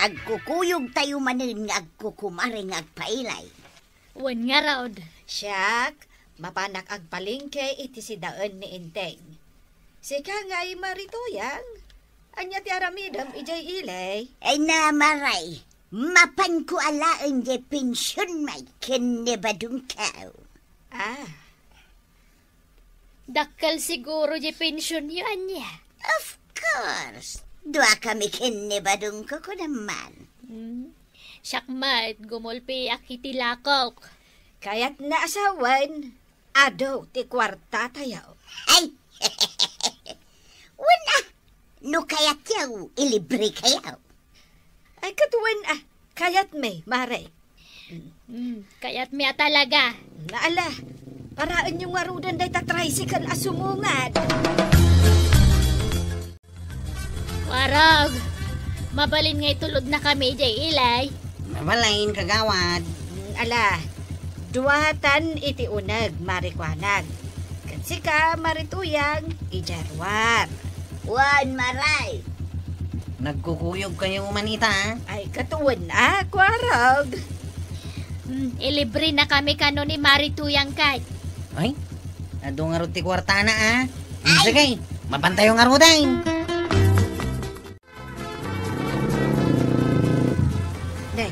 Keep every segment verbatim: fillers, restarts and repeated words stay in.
Agkukuyogtayo manen nga agkukumare nga agpailay. Wen ngarud. Siak, mapanak agpalengke iti sidaen ni Enteng. Sika ngay, Mari Tuyang, ania ti aramidem idiay ili? Ay na, Maray, mapanko alaen diay pensionmi ken ni badongko. Ah. Dakkel siguro diay pensionyo, ania? Of course. Duakami ken ni badongko, kunam man. Hmm. Siak met, gumulpiak iti lakok. Kayatna a sawen, adu ti kuartatayo. Ay! Wen a, no kayatyo, ilibrekayo. Ay, ket wen a, kayatmi, Mare. Mm, kayatmi a talaga. Ala, paraenyo ngaruden dayta tricycle a sumungad. Warag, mabalin nga itulodnakami idiay ili. Mabalin, kagawad. Mm, ala, duatan iti uneg, Mari Kuanag. Ket sika, Mari Tuyang, idiay ruar. Wen, Maray. Nagkukuyogkayo man ita, a? Ay, ket wen a, Kuarog. Hmm, ilibrenakami kano ni Mari Tuyang, kay. Ay, adu ngarud ti kuartana, a? Hmm, ay, sige, mapantayo ngaruden. Nay,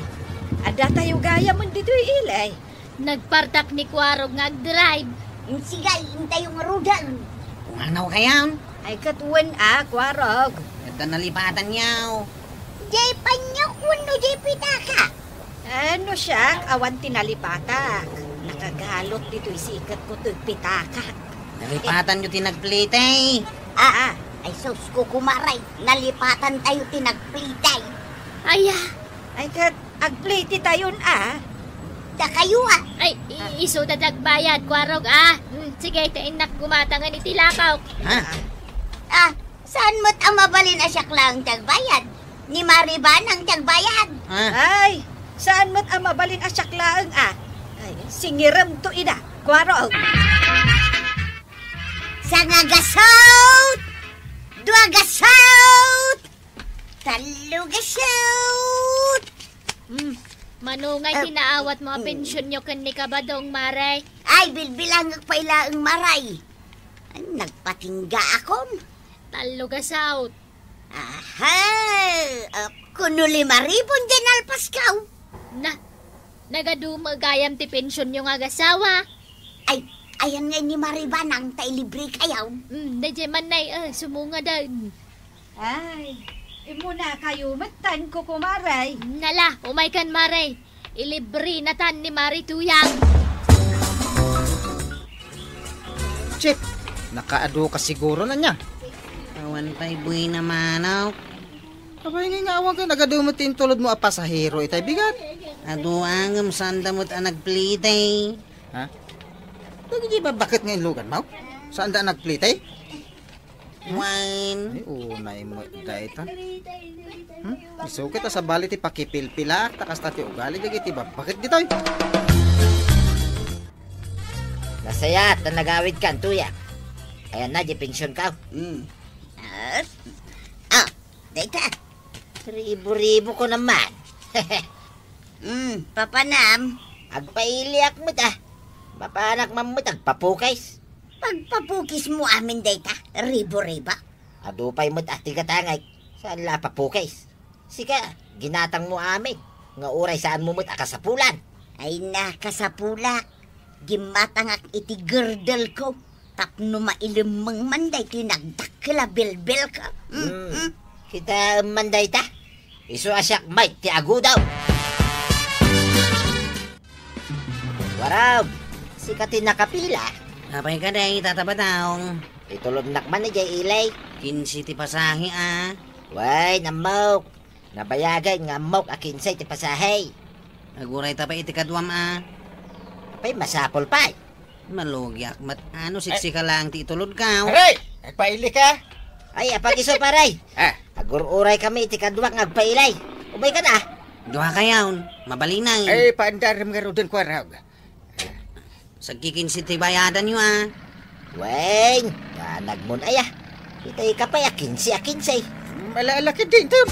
addatayo gayamen ditoy ili. Nagpartak ni Kuarog nga agdrive. Sige, intayo ngaruden. Pumanawkayon? Ay, ket wen a, Kuarog. Adda nalipatanyo. Diay panyok wenno diay pitaka? Ano siak, awan ti nalipatak. Nakagalot ditoy siketko toy pitakak. Nalipatanyo ti nagplete. Ah, ah. Ay sus, kukumaray, nalipatantayo ti nagplete. Aya. Ay, ket agplete tayon, a. Dakayo, a. Ay, i-, isu ta ti agbayad, Kuarog, a. Mm, sige, ta innak gumatangan iti lakok. Ha? Ah, saan met a mabalin a siak laeng ti agbayad? Ni Maribanang ti agbayad. Ha? Ay, saan met a mabalin a siak laeng, a. Ay, singirem to ida, Kuarog. Sanga gasot! Dua gasot! Tallo gasot! Hmm, mano ngay ti naawat mo a pensionyo ken ni Kabadong, Maray? Ay, bilbilangek pay laeng, Maray. Ay, nagpatinggaakon. Tallo gasot. Aha! Ah, kuno lima ribu diay nalpaskaw. Na, nagadu met gayam ti pensionyo nga agasawa. Ay, ayan ngay ni Maribanang ta ilibrekayo. Hmm, daydiay man nay, a, sumungaden. Ay, immunakayo metten, kukumaray. Nala, umaykan, Maray. Ilibrenatan ni Mari Tuyang. Chip, nakaadu ka siguro, ania? Awan pay buina, manok. Apay ngay nga awan ka, nagadu met ti intulod mo a pasahero itay bigat? Adu a ngem saan da met a nagplete. Ha? Dagiti babbaket nga inlugan mo? Saan da a nagplete? Wine. Ay, unay mo dayta. Hmm? Isu ket a sabali ti pakipilpilak, ta kasta ti ugali dagiti babbaket ditoy. Nasayaat ta nagawidkan, Tuyang. Ayanna, diay pensionko. Hmm. Ah, ah, dayta. Ribu-ribu ko naman. Hmm, papanam. Agpailiak met, a. Mapanak man met agpapukis. Pagpapukismo amin dayta, ribu-ribu. Adu pay met a ti gatangay, saan la a papukis. Sika, ginatangmo amin, nga uray saanmo met a kasapulan. Ay na, kasapulak. Gimmatangak iti gerdelko tapno mailemmeng man daytoy nagdakkel a bilbilko. Mm, mm. Kitaem man dayta. Isu a siak met ti agudaw. Warag, sika ti nakapila? Apay kadi, Tata Batong? Itulodnak man idiay ili. Kinse ti pasahe, a. Wen, ammok. Nabayagen nga ammok a kinse ti pasahe. Aguray ta pay iti kaduam, a. Apay, masapul pay. Malugiak met, a, no siksika laeng ti itulodko. Aray! Agpailika? Ay, apag-isu, pare. Ah. Agur-uraykami iti kaduak nga agpaili. Umaykan, a. Duakayon, mabalinay. Ay, paandarem ngaruden, Kuarog. Sagkikinse ti bayadanyo, a. Wen, banagmon aya. Itay ka pay a kinse a kinse. Malaalakid din, Tom.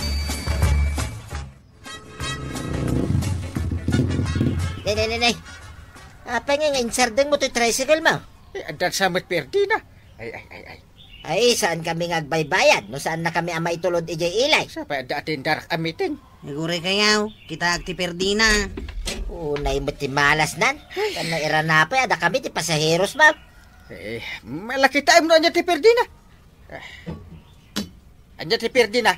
Nay, nay, nay, nay. Apay nga, nga insardengmo toy tricycle mo? Eh, addan sa met perdina. Ay, ay, ay, ay. Ay, saan kami nga agbaybayad no saan na kami a maitulod idiay ilay? Sa pay adda atendarak a meeting. Aguray kayaw, kita agti perdina. Unay met ti malasnan. Kan na irana pay, adda kami ti pasaheros, ma'am. Eh, malakitaem no ania ti perdina. Ah. Ania ti perdina?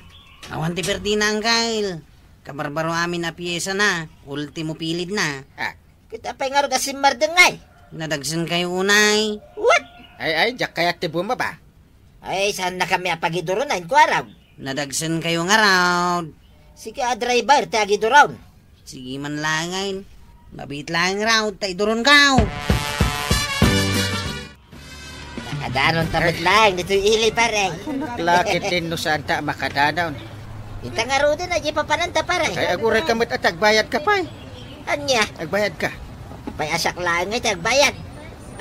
Awan ti perdina, Angkel. Kabarbaro amin a piesa na. Ultimo pilid na. Ah. Kita pay ngarud a simmardeng, ay. Nadagsen kayo unay. What? Ay, ay, diak kayat ti bumaba. Ay, saan na kami a pagiduron, ay, kuarag? Nadagsen kayo ngarud. Sige a driver, ti agiduron. Sige man laeng. Mabit laeng raw, ta iduron kaw. Nakadanon ta met laeng ditoy ili, pare. Lakit din no saan ta makadanon. Inta ngaruden, ay ipapananta, pare. Ay, aguray ka met a ti agbayad ka pay. Ania? Agbayad ka. Pay asak laeng nga iti agbayad.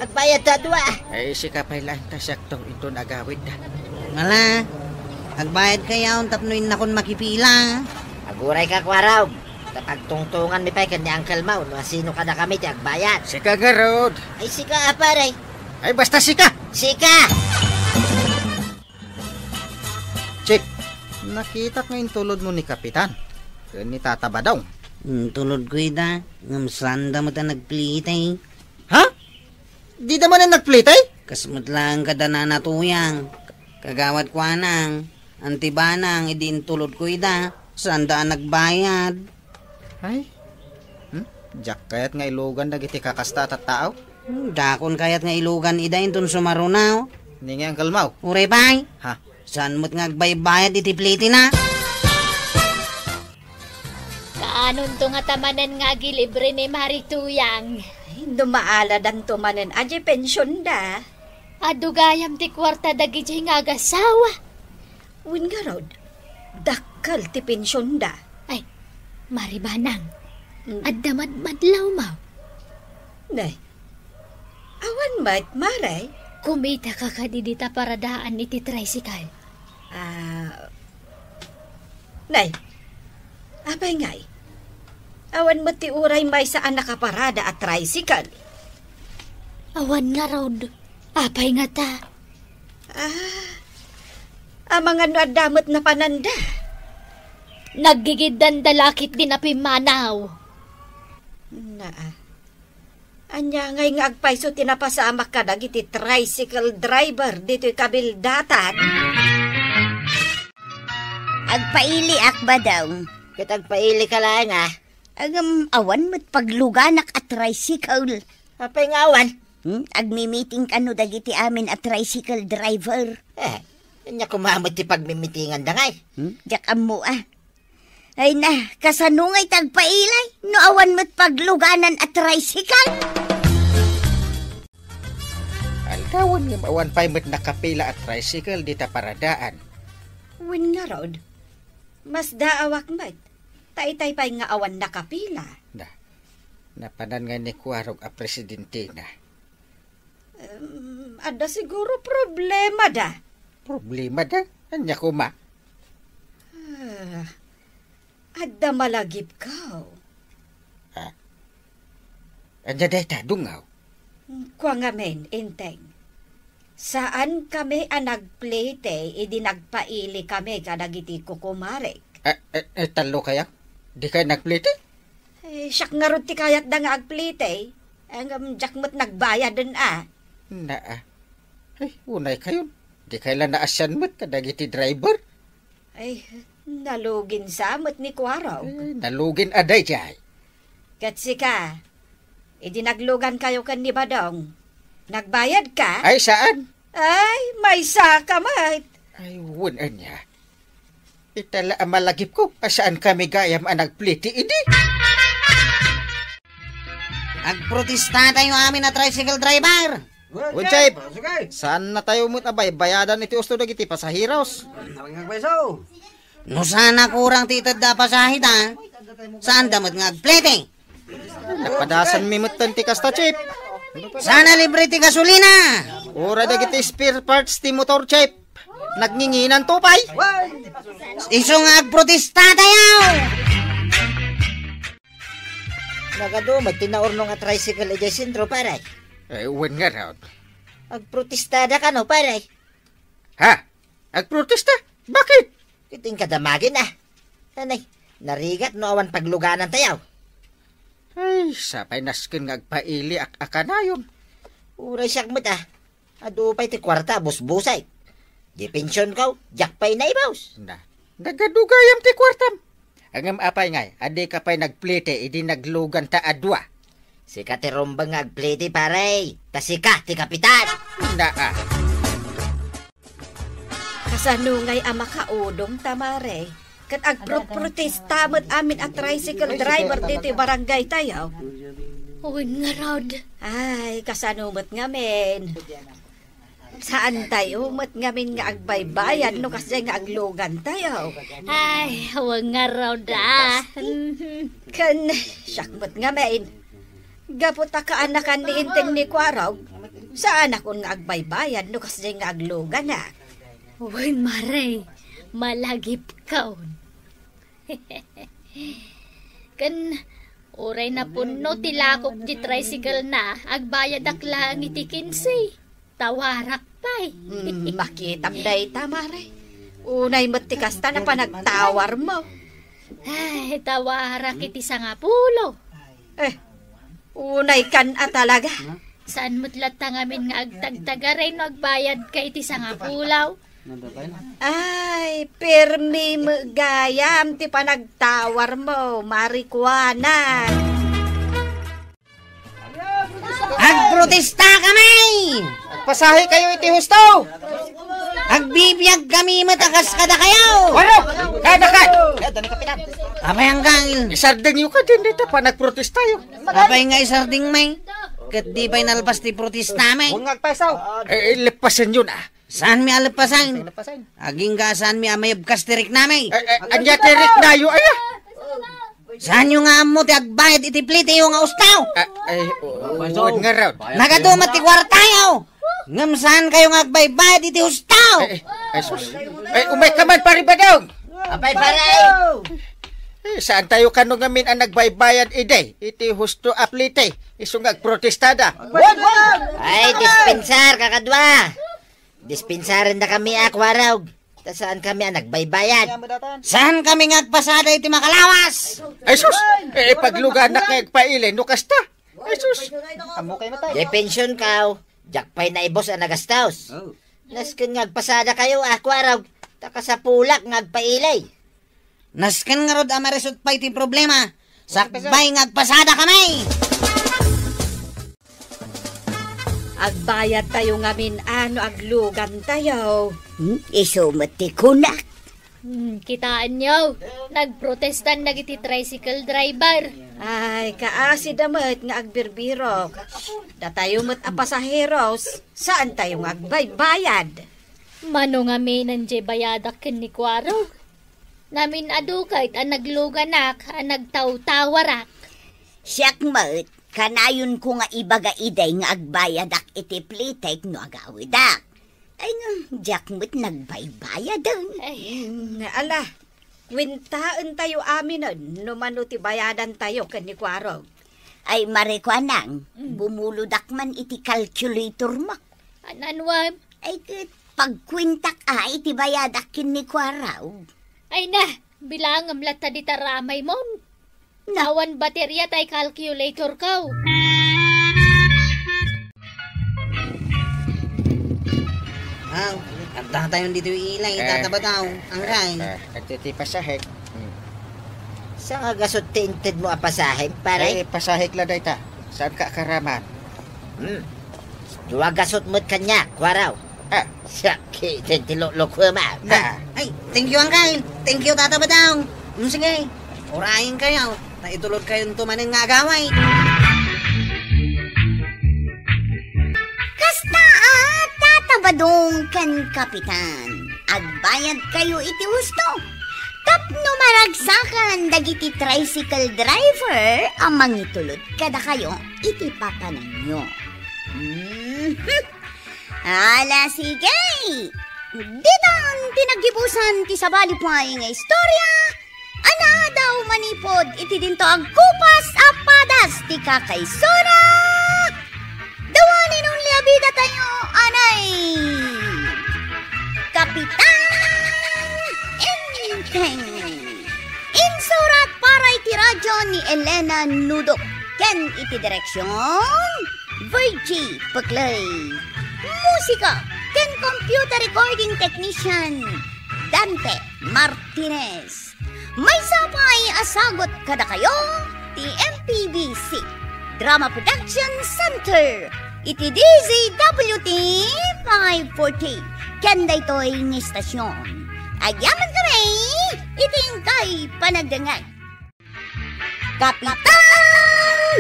Agbayad ta dua. Ay, sika pay laeng ta siakto inton agawid da. Ngala, agbayad kayaw tapno innakon makipila. Aguray ka, kuarag. Ta pagtungtongan mi pay ken ni Uncle Mau no asino kadakami ti agbayad. Sika ngarud. Ay, sika a, pare. Ay, basta sika. Sika! Chief, nakitak nga intulod mo ni Kapitan ken ni Tata Badong. Intulod ko ida, ngem saan da met a nagplete. Ha? Di da manen nagplete? Kas met laeng kada Nana Tuyang. Kagawad Kuanang, Anti Banang, idi intulod ko ida, saan da a nagbayad. Ay? Hmm? Diak kayat nga ilugan dagiti kakasta a tattao? Hmm, dakon kayat nga ilugan ida inton sumarunaw. Ni nga Uncle Mau? Uray pay. Ha? Saan met nga agbaybayad iti plete na? Kaanonto nga tamanen nga agilibre ni Mari Tuyang? Ay, no maaladanto manen a di pensionda. Adu gayam ti kuarta dagidiay nga agasawa. Wen ngarud, dakkel ti pensionda. Ay, Mari Banang, Mm. adda madmadlawmo. Ne, awan met, Mari. Kumitaka kadi dita paradaan iti tricycle. Ah, Nay, apay ngay? Awan met ti uray maysa a nakaparada a tricycle. Awan ngarud. Apay ngata? Ah, amangan no adda met napananda. Naggigiddanda la ketdi a pimmanaw. Naa. Ania ngay nga agpayso ti napasamak kadagiti tricycle driver ditoy kabildatan? Agpailiak, Badong. Ket agpailika laeng, a? Ngem awan met pagluganak a tricycle. Apay nga awan? Hmm? Agmi-meeting kano dagiti amin a tricycle driver. Eh, ania koma met ti pagmi-meetinganda ngay? Hmm? Diak ammo, a. Ay na, kasano ngay ti agpailay no awan met pagluganan a tricycle? Aldawen ngem awan pay met nakapila a tricycle dita paradaan. Wen ngarud, masdaawak met, ta itay pay nga awan nakapila. Da, napanan ngay ni Kuarog a presidentena. Em, adda siguro problemada. Problemada? Ania koma? Ah, adda malagipko. Ah. Ania dayta, Dungaw? Kua ngamin, Enteng. Saan kami a nagplete idi nagpaili kami kadagiti kukumarek. Eh, eh, eh, tallo kaya? Di kay nagplete? Eh, siak ngarud ti kayatda nga agplete. Ngem diak met nagbayaden a. Naa. Ay, unay kayon. Di kay la naasian met kadagiti driver? Ay, nalugin sa met ni Kuarog. Eh, nalugin a daydiay. Ket sika, idi naglugan kayo ken ni Badong, nagbayad ka? Ay, saan? Ay, maysa ka met. Ay, wen ania. Ita la a malagipko a saan kami gayam a nagplete idi. Agprotesta tayo amin a tricycle driver. Wen, Chief. Sige. Saan na tayo met a baybayadan iti usto dagiti pasaheros? Awan nga agbayso. No saan a kurang ti itedda a pasahe ta, saan da met nga agplete. Napadasan mi metten ti kasta, Chief. Saan a libre ti gasolina. Uray dagiti spare parts ti motor, Chief. Nagnginginan to pay. Isu nga agprotesta tayo. Nagadu met ti naurnong a tricycle idiay sentro, pare. Eh, wen ngarud. Agprotestada kano, pare? Ha? Agprotesta? Bakit? Ket inkadamagen, ah. Anay, narigat no awan pagluganantayo. Ay, sapay nasken nga agpaili ak a kanayon. Uray siak met, ah. Adu pay ti kuarta a busbusay. Di pensionko, diak pay naibus. Na, nagadu gayam ti kuartam. Ngem apay ngay, a dika pay nagplete idi nagluganta a dua? Sika ti rumbeng nga agplete, pare. Ta sika ti kapitan. Na, ah. Kasano ngay a makaudom ta, mare? Ket agprotprotesta met amin a tricycle driver ditoy barangaytayo. Wen ngarud. Ay, kasano met ngamin? Saantayo met ngamin nga agbaybayad no kasdiay nga aglugantayo. Ay, wen ngarud, ah. Ken siak met ngamin. Gapu ta kaanakan ni Enteng ni Kuarog, saanakon nga agbaybayad no kasdiay nga agluganak. Wen, mare, malagipkon. Ken uray napunno ti lakok ti tricycle na, agbayadak laeng iti kinse. Tawarak pay. Hmm, makitam dayta, mare. Unay met ti kasta na panagtawarmo. Ay, tawarak iti sangapulo. Eh, unay kan a talaga. Saan met latta ngamin nga agtagtagaray no agbayadka iti sangapulo? Ay, permi met gayam ti panagtawarmo, marikuana. Agprotesta kami! Agpasahe kayo iti husto! Agbibiag kami met a kas kadakayo! Wano? Kada ka! Apay, Angkal? Isardengyo ka din dita pa nagprotestayo. Apay nga isardeng, may? Ket di pay nalpas ti protesta, may? Huwag nga agpaisaw. Eh, eh, lepasanyo na. Saanmi a lepasan? Lepasan. Agingga saanmi a mayabkas ti riknami. Eh, eh, ania ti riknayo, aya? Saanyo nga ammo ti agbayad iti pliteyo nga ustaw? Ah, ay, o-, o-, ngarud. Nagadu met ti kuartayo. Ngem saankayo nga agbaybayad iti ustaw. Eh, eh, ay, sus. Ay, umay ka man, Pare Badong. Apay, pare. Eh, saantayo kano ngamin a nagbaybayad idi? Iti husto a plite. Isu nga agprotestada. Ay, dispensar, kakadwa. Dispensarendakami a Kuarog. Ta saankami a nagbaybayad. Saankami nga agpasada iti makalawas. Ay, sus! Eh, pagluganak nga agpaili, no kasta. Ay, sus! Ammo kayo matay. Di pensionko, diak pay naibus a nagastos. Oh. Nasken nga agpasada kayo, a Kuarog, ta kasapulak nga agpaili. Nasken ngarud a marisut pay ti problema. Sakbay nga agpasada kami. Agbayad tayo ngamin a no aglugan tayo. Hmm, isu met ti kunak. Hmm, kitaenyo, nagprotestan dagiti tricycle driver. Ay, kaasi da met nga agbirbirok. Datayo met a pasaheros, saan tayo nga agbaybayad. Mano ngamin a diay bayadak ken ni Kuarog? Namin adu ket a nagluganak a nagtawtawarak. Siak met, kanayonko nga ibaga idiay nga agbayadak iti plitek no agawidak. Ay nga, diak met nagbaybayaden. Ay. Mm, ala, kuentaentayo aminen no mano ti bayadantayo ken ni Kuarog. Ay, marikuanang, Mm. bumulodak man iti calculator mo. Anan, Wam? Ay, ket pagkuentak a iti bayadak ken ni Kuarog. Ay na, bilangem latta dita ramay mon. Na. Awan bateria tay calculator ko. Aw, adda tayon ditoy ilay, Eh, tatabadaw, angkay. Eh, eh, iti, iti pasahek. Hmm. Saan nga gasut ti inted mo a pasahek, pare? Eh, pasahek la dayta. Saan ka karaman? Hmm. Dua gasut met kaniak, Kuarog. Ah. Sakit ti luklukuem, ah. Na. Ay, thank you, Uncle. Thank you, Tata Badong. Mm, sige. Urayen kayo. Ta itulod kayo nto manen nga agaway. Kasta a, Tata Badong ken Kapitan. Agbayad kayo iti husto. Tapno maragsakan dagiti tricycle driver a mangitulod kadakayo iti papananyo. Mm. Ala, sige! Ditan ti naggibusan ti sabali pay nga istorya, Anadaw Manipud iti dinto agkupas a padas ti kakaisuna, the one and only a bidatayo, anay, Kapitan Enteng. Insurat para iti radyo ni Elena Nudo ken iti direksion, Virgie Peclay. Musika ken computer recording technician, Dante Martinez. Maysa pay a sagut kadakayo ti M P B C Drama Production Center iti D Z W T five forty. Ken daytoy nga istasyon, agyamankami iti inkay panagdengngeg. Kapitan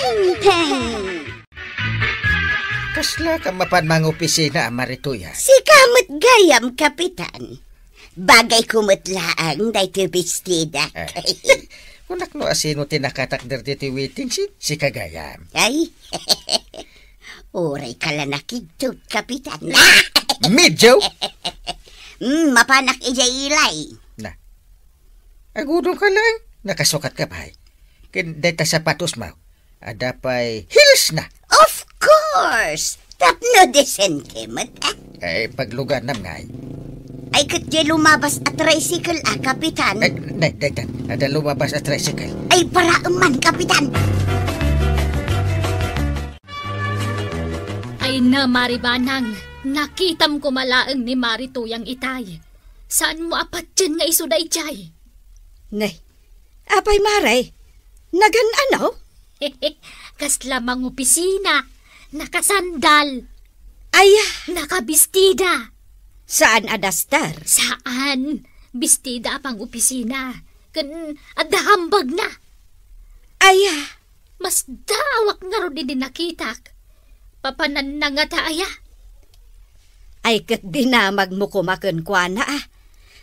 Enteng! Kasla ka mapan mangopisina a Marituya? Sika met gayam, Kapitan. Bagayko met laeng daytoy bestidak. Eh, kunak no asino ti nakatakder ditoy waiting shed, sika gayam. Ay, uray ka la nakidto, Kapitan. Medyo? Mm, mapanak idiay ilay. Na. Agudong ka laeng, nakasukat ka pay. Ken dayta sapatosmo, adda pay heelsna. Of course! Tapno disente met, ah. Eh, pagluganam ngay. Ay, ket diay lumabas a tricycle, ah, Kapitan. Eh, nay, daytan, adda lumabas a tricycle. Ay, paraem man, Kapitan. Ay na, Mari Banang, nakitam koma laeng ni Mari Tuyang itay. Saanmo a patien nga isu daydiay? Nay, apay, Mari? Nagan-ano? Kasla mangopisina, nakasandal. Ay, ah. Nakabistida. Saan a daster? Saan. Bistida a pangopisina. Ken adda hambagna. Ay, ah. Masdaawak ngarud idi nakitak. Papananna ngata aya? Ay, ket dinamagmo koma kenkuana, ah.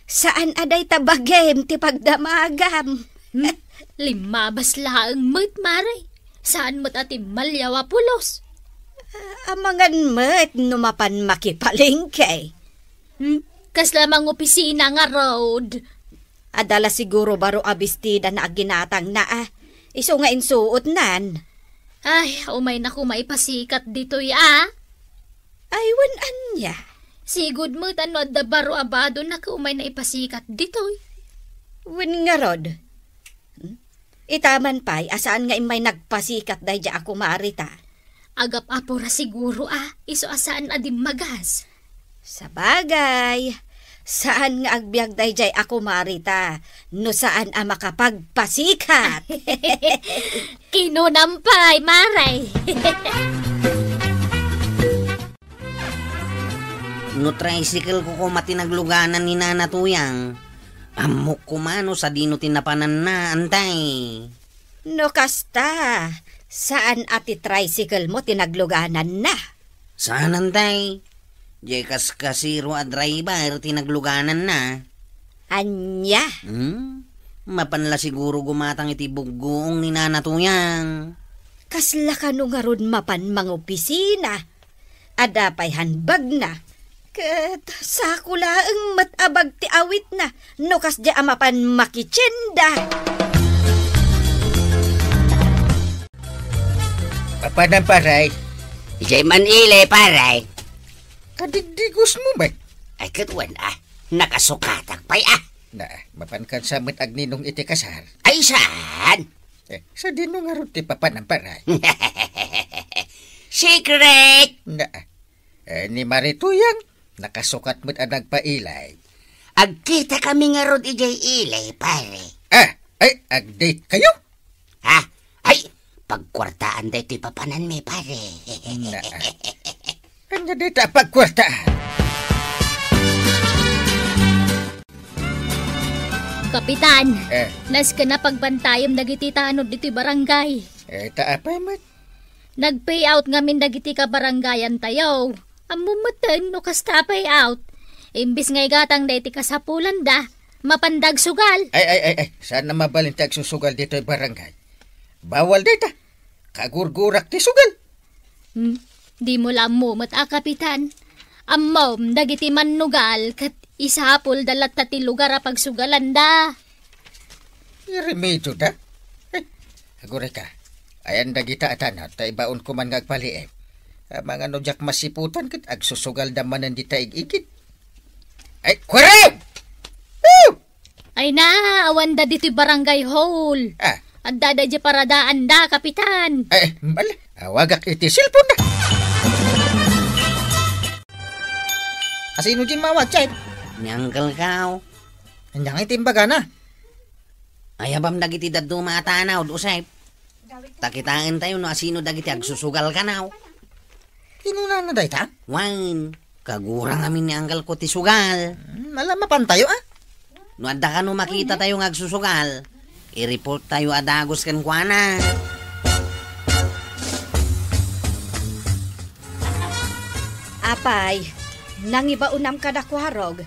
Saan a dayta bagim ti pagdamagam. Hmm? Limmabas laeng met, Mari. Saan met a timmaliaw a pulos. Ah, amangan met no mapan makipalengke. Hmm? Kasla mangopisina ngarud. Adda la siguro baro a bestida na a ginatangna, ah. Isu nga insuotnan. Ay, umayna koma ipasikat ditoy, ah. Ay, wen ania? Sigud met no adda baro a badona ket umayna ipasikat ditoy. Wen ngarud. Hmm? Ita man pay a saan nga immay nagpasikat daydiay a kumarita. Agap-apura siguro a, isu a saan a dimmagas. Sabagay, saan nga agbiag daydiay a kumarita no saan a makapagpasikat. Kinunam pay, Mari. No tricycle ko koma ti nagluganan ni Nana Tuyang, ammok koma no sadino ti napananna, antay. No kasta, saan a ti tricycle mo ti naglugananna? Saan, antay. Diay kaskasero a driver ti naglugananna. Ania? Hmm? Mapan la siguro gumatang iti buggoong ni Nana Tuyang. Kasla kano ngarud mapan mangopisina? Adda pay hambagna. Ket sako laeng met a bag ti awitna no kasdiay a mapan makitienda. Papanam, pare. Idiay man ili, pare. Kadigdigos mo met. Ay, ket wen, ah. Nakasukatak pay, ah. Na, mapan kansa met agninong iti kasar? Ay, saan? Eh, sadino ngarud ti papanam, pare? Secret! Na, eh, ni Mari Tuyang, nakasukat met a nagpailay. Agkitakami ngarud idiay ili, pare. Ah, ay, ag-date kayo? Ha? Ay, pagkuartaan daytoy papananmi, pare. Na, ania dayta a pagkuartaan? Kapitan, eh, nasken a pagbantayem dagiti tanod ditoy barangay. Eh, ta apay met? Nag-pay out ngamin dagiti kabarangayantayo. Ammom metten no kasta a pay out. Imbes nga igatangda iti kasapulanda, mapanda agsugal. Ay, ay, ay, ay, saan a mabalin ti agsusugal ditoy barangay. Bawal dayta. Kagurgurak ti sugal. Hmm, dimo la ammo met a, Kapitan. Ammom, dagiti mannugal ket isapulda latta ti lugar a pagsugalanda. Iremedioda? Eh, aguray ka. Ayan dagita a tanaw, ta ibaon ko man nga agpaliim. Amangan no diak masiputan ket agsusugalda manen dita ig-igid. Ay, kuwaraw! Woo! Ay na, awanda ditoy barangay hall. Ah. Adda da di paradaanda, Kapitan. Ay, bala, awagak iti cellphone na. Asino di mawag, Chay? Ni Uncle Kao. Anya nga iti imbagana? Ayabam dagiti dadduma a tanaw, Joseph. Ta kitaentayo no asino dagiti agsusugal kanaw. Kinunana dayta? Wen, kagurang amin ni Uncle Kao ti sugal. Hmm, ala, mapantayo, ah. No adda kano makita tayo nga agsusugal, i-report tayo a dagus kenkuana. Apay, nangibaonam kadakuarog,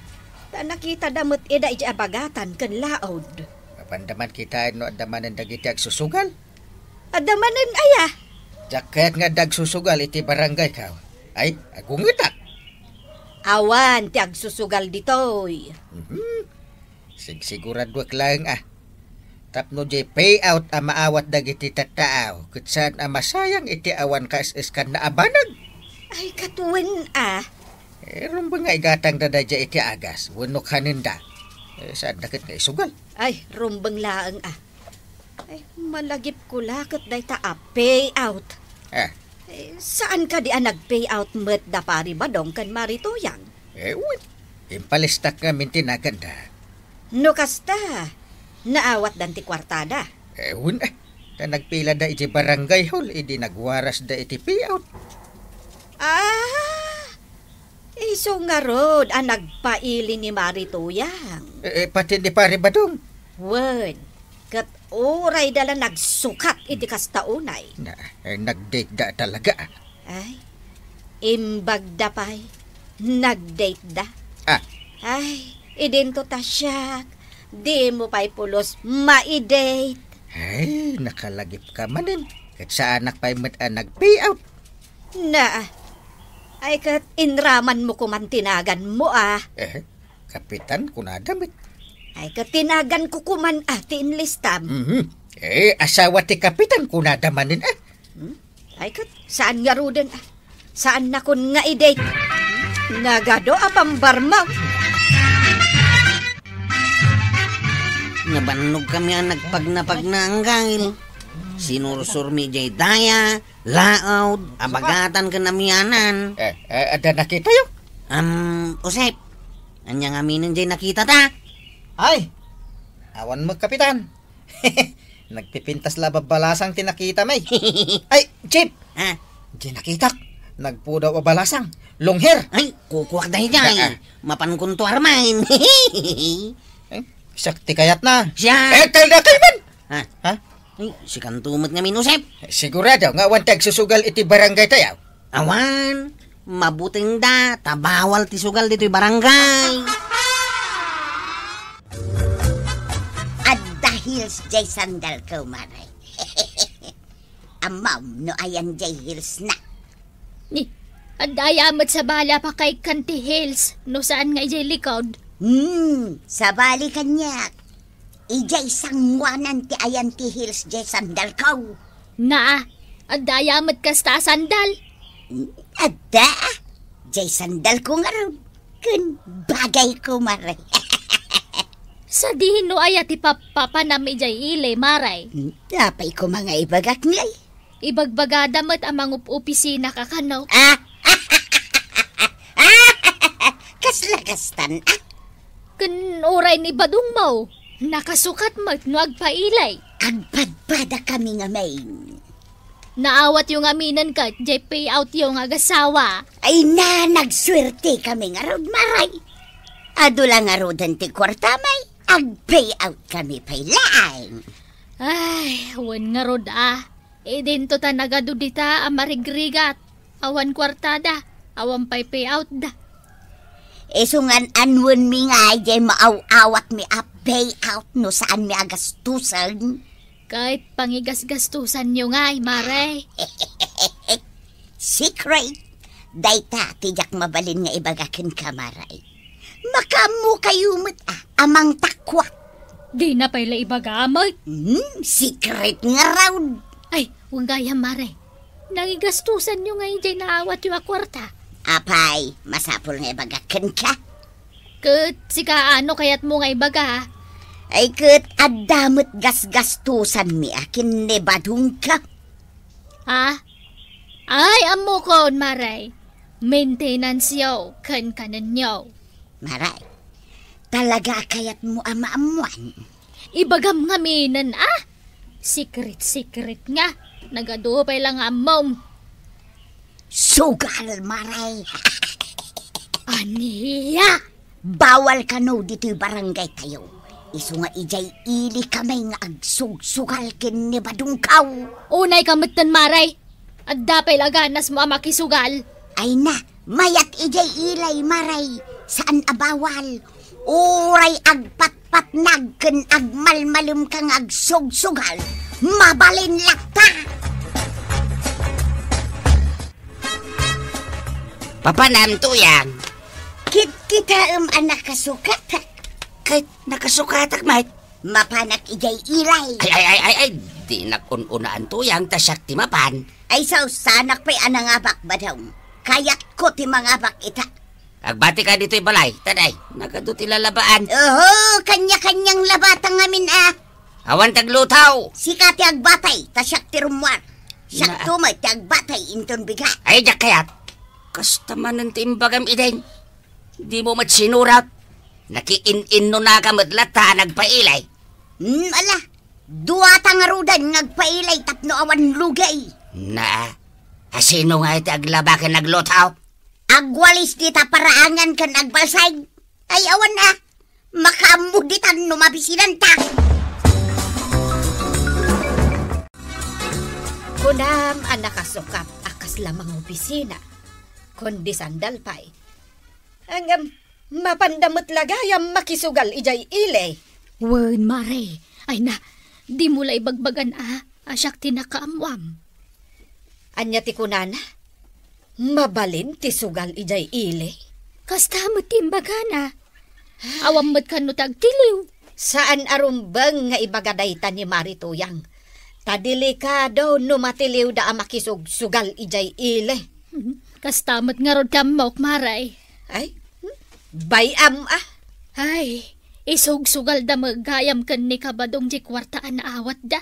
ta nakitada met ida idiay abagatan ken laod. Mapanda man kitaen no adda manen dagiti agsusugal. Adda manen aya? Diak kayat nga adda agsusugal iti barangay, Kao. Ay, agungetak. Awan ti agsusugal ditoy. Mhm. Sigsiguraduak laeng a. Tapno diay payout a maawat dagiti tattaaw, ket saan a masayang iti awan kaes-eskanna a banag. Ay, ket wen a. Eh, rumbeng nga igatangda daydiay iti agas, wenno kanenda. Eh, saanda ket nga isugal. Ay, rumbeng laeng a. Ay, malagipko la ket dayta a payout. Ah. Eh, saan kadi a nag-payout met da Pari Badong ken Mari Tuyang? Eh, wen. Impalistak ngamin ti naganda. No kasta, naawatdan ti kuartada. Eh, wen, eh. Ta nagpilada iti barangay hall, idi nagwarasda iti payout. Ah, isu ngarud a nagpaili ni Mari Tuyang. Eh, eh, pati ni Pari Badong. Wen, ket urayda la nagsukat iti kasta unay. Na, eh, nag-date da talaga. Ay, imbagda pay, nag-date da. Ah. Ay, idinto ta siak, dimo pay pulos mai-date. Ay, nakalagipka manen. Ket saanak pay met a nag-payout. Na, ay ket inramanmo koman ti naganmo a. Eh, kapitan, kunada met. Ay ket ti naganko koman a ti inlistam. Mhm. Eh, asawa ti kapitan, kunada manen a. Hmm? Ay ket, saan ngaruden a. Saannakon nga i-date. Nagadu a pambarmaw. Nabannogkami a nagpagnapagna, Anggail. Sinursurmi diay daya, laod, abagatan ken amianan. Eh, eh, adda nakitayo? Am, Josep, ania ngaminen diay nakitata? Ay, awan met, Kapitan. Nagpipintas la a balasang ti nakita mi. Ay, Chief! Ha? Diay nakitak. Nagpudaw a balasang. Long hair. Ay, kukuak daydiay. Ah, ah. Mapankonto armen. Eh, siak ti kayatna. Siak. Eh, talda kayman! Ha? Ha? Ay, sikanto met ngamin, Josep. Sigurado nga awan ti agsusugal iti barangay tayo. Awan, mabutengda, ta bawal ti sugal ditoy barangay. Adda heels diay sandalko, Mare. Ammom no ayan diay heelsna? Ni, adda aya met sabali a pakaikan ti heels, no saan nga idiay likod? Hmm, sabali kaniak. Idiay sangoanan ti ayan ti heels diay sandalko. Na, adda aya met kasta a sandal? Adda. Diay sandalko ngarud. Ken bagayko, Mare. Sadino aya ti pappapanam idiay ili, Mare? Apay koma nga ibagak ngay? Ibagbagada met a mangup-opisina ka kano. Ah! Kasla kastan, ah? Ken uray ni Badong mo, nakasukat met no agpailay. Agbadbadakami ngamin. Naawatyo ngaminen ket diay payoutyo nga agasawa. Ay na, nagsuertekami ngarud, Mare. Adu la ngaruden ti kuartami, ag-payout kami pay laeng. Ay, wen ngarud a. Idinto ta nagadu dita a marigrigat. Awan kuartada, awan pay payoutda. Isu ngan, anwenmi ngay diay maaw-awatmi a payout no saanmi a gastusen? Ket pangigasgastusanyo ngay, Mare. Secret. Dayta ti diak mabalin nga ibaga kenka, Mare. Makaammokayo met a, a mangtakuak. Dina pay la ibaga met. Hmm, secret ngarud. Ay, wen gayam, Mare. Nangigastusanyo ngay diay naawatyo a kuarta. Apay, masapul nga ibagak kenka. Ket sika, ano kayatmo nga ibaga? Ay, ket adda met gasgastusanmi a ken ni Badongko. Ha? Ay, ammokon, Mare. Maintenance-yo ken kanenyo. Mare, talaga a kayatmo a maammoan? Ibagam ngaminen, a? Secret-secret nga. Nagadu pay la nga ammom. Sugal, Mare. Ania? Bawal kano ditoy barangaytayo. Isu nga idiay ili kami nga agsugsugal ken ni Badongko. Unay ka metten, Mare. Adda pay la ganasmo a makisugal. Ay na, mayat idiay ili, Mare. Saan a bawal. Uray agpatpatnag ken agmalmalemka nga agsugsugal, mabalin latta. Papanam, Tuyang? Kitkitaem a nakasukatak. Ket nakasukatak met? Mapanak idiay ili. Ay, ay, ay, ay, ay, dinak un-unaan, Tuyang, ta siak ti mapan. Ay, saosanak pay a nangabak, Badong. Kayatko ti mangabak ita. Agbati ka ditoy balay, ta day, nagadu ti lalabaan. Oho, kanya-kanyang labata ngamin a. Awan ti aglutaw. Sika ti agbati, ta siak ti rummuar. Siak Na- tumet ti agbati inton bigat. Ay, diak kayat. Kasta manen ti imbagam, Ideng. Dimo met sinurat. Nakiin-innonaka met latta a nagpaili. Hmm, ala. Duata ngaruden nga agpaili tapno awan lugi. Na, asino nga iti aglaba ken aglutaw? Agwalis dita paraangan ken agbalsay. Ay, awan a. Makaammo ditan no mabisinanta. Kunam a nakasukat a kasla mangopisina. Kundi sandal pay. Ngem, mapanda met la gayam makisugal idiay ili. Wen, Mare. Ay na, dimo la ibagbagan a, a siak ti nakaammuam. Ania ti kunana? Mabalin ti sugal idiay ili? Kasta met ti imbagana. Awan met kano ti agtiliw. Saan a rumbeng nga ibaga dayta ni Mari Tuyang. Ta delikado no matiliwda a makisugsugal idiay ili. Hmm, kasta met ngarud ti ammok, Mare. Ay, hmm, bay-am a. Ay, isugsugalda met gayam ken ni Kabadong diay kuarta a naawatda.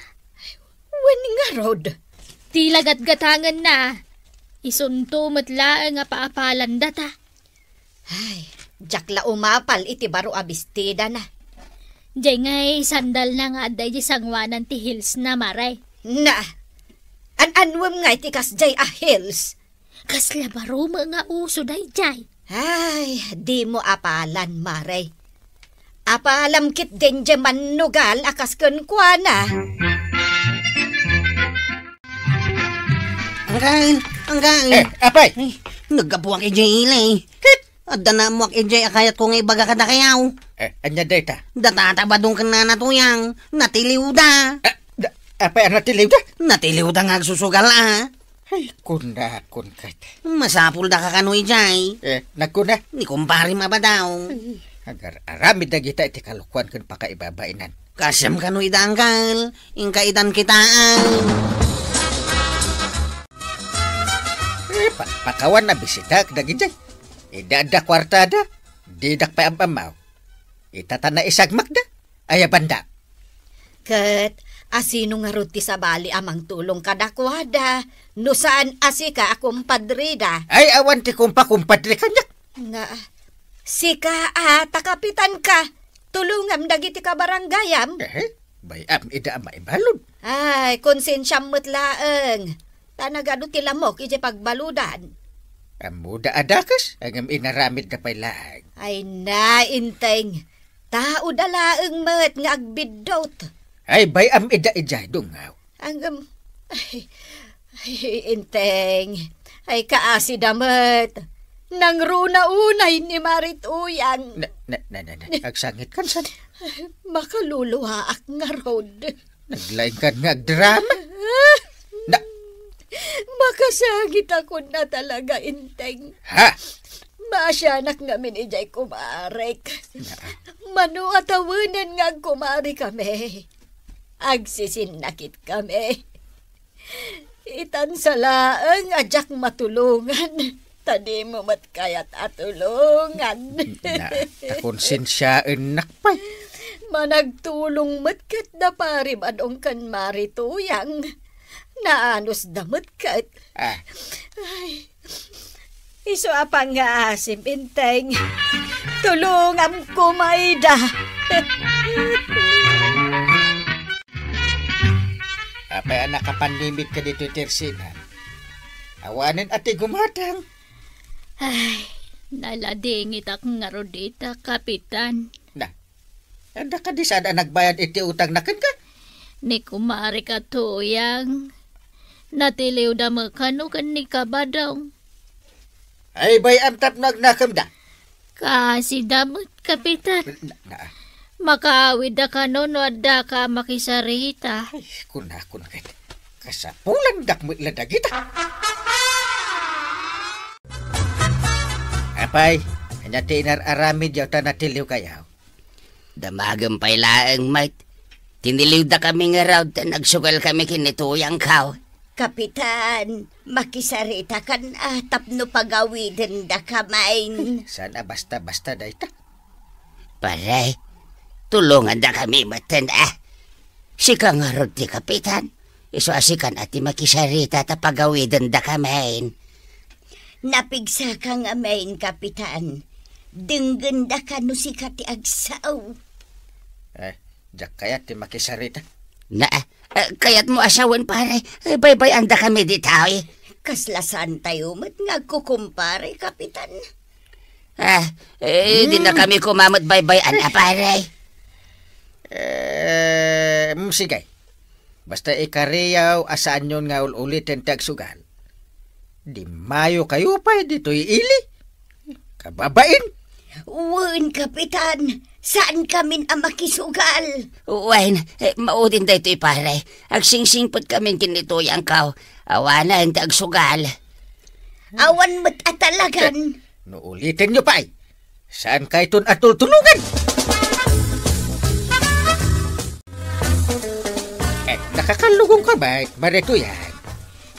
Wen ngarud. Ti la gatgatangenna, isunto met laeng a paapalandata. Ay, diak la umapal iti baro a bestidana. Diay ngay sandalna nga adda idiay sanguanan ti heelsna, Mare. Na, an-anwem ngay ti kasdiay a heels? Kasla baro met nga uso daydiay. Ay, dimo apalan, Mare. Apalam ketdin diay mannugal a kas kenkuana. Anggal, anggal. Eh, apay? Ay, naggapuak idiay ili. Ket? Adda naammoak idiay a kayatko nga ibaga kadakayaw. Eh, ania dayta? Data Tata Badong ken Nana Tuyang, natiliwda. Ah, da-, apay a natiliwda? Natiliwda nga agsusugal a. Ay, kunakon ket. Masapulda ka kano idiay. Eh, nagkuna? Ni kumparem a Badong. Ay, agar-aramid dagita iti kalokuan ken pakaibabainan. Kasem kano ida, anggal. Inka idan kitaan. Eh, pa-, pakawan a bisitak dagidiay. Ida adda kuartada, didak pay am-ammaw. Ita ta naisagmakda. Aya banda. Ket asino ngarud ti sabali a mangtulong kadakuada, no saan a sika a kumpadrida? Ay, awan ti kumpakumpadre kaniak. Nga, sika a ta kapitanka, tulongam dagiti kabarangayam. Eh, bay-am ida a maibalud. Ay, konsensiam met laeng. Ta nagadu ti lamok idiay pagbaludan. Ammoda a dakes, ngem inaramidda pay laeng. Ay na, Inteng. Taoda laeng met nga agbiddut. Ay, bay-am ida idiay dungaw. Ngem, ay, ay, Inteng. Ay, kaasida met. Nangruna unay ni Mari Tuyang. Na, na, na, na, na. Agsangitkan, san? Makaluluaak ngarud. Naglaingkan nga agdrama. Na- Makasangitakon a talaga, Inteng. Ha? Maasianak ngamin idiay kumarek. Naa. Mano a tawenen nga agkumarikami, agsisinnakit kami. Itan sa laeng a diak matulongan, ta dimo met kayat a tulongan. Na, ta konsensiaennak pay. Managtulong met ket da Pari Badong ken Mari Tuyang. Naanusda met ket. Ah. Ay, isu a pangngaasim, Enteng. Tulongam koma ida. Apay a nakapannimit ka ditoy Tersinan? Awanen a ti gumatang. Ay, naladingitak ngarud ita, Kapitan. Na, adda kadi saan a nagbayad iti utangna kenka? Ni kumarek a Tuyang. Natiliwda met kano ken ni Kabadong. Ay, bay-am tapno agnakemda. Kaasida met, Kapitan. Na, na. Makaawidda kano no addaka a makisarita. Ay, kunakon ket. Kasapulandak met la dagita. Apay, ania ti inar-aramidyo ta natiliwkayo? Damagem pay laeng, Mike. Tiniliwdakami ngarud ta nagsugalkami ken ni Tuyangko. Kapitan, makisaritakan a tapno pagawidendakami. Saan a basta-basta dayta? Pare, tulongandakami metten a. Sika ngarud ti kapitan. Isu a sikan a ti makisarita ta pagawidendakami. Napigsaka ngamin, Kapitan. Denggendaka no sika ti agsao. Eh, diak kayat ti makisarita. Na, eh, kayatmo a sawen, pare? Eh, baybay-andakami ditoy. Kasla saantayo met nga agkukumpare, Kapitan. Ah, eh, dinakami koma met baybay-an a, pare. Eh, mm, sige. Basta ikariyo a saanyon nga ul-uliten ti agsugal. Dimmayokayo pay ditoy ili. Kababain. Wen, Kapitan, saankamin a makisugal. Wen, eh, maudin daytoy, pare. Agsingsingpetkamin ken ni Tuyangko. Awanen ti agsugal. Awan met a talagan. No ulitenyo pay, saankayton a tultulongan. Eh, nakakallugongka met, Mari Tuyang?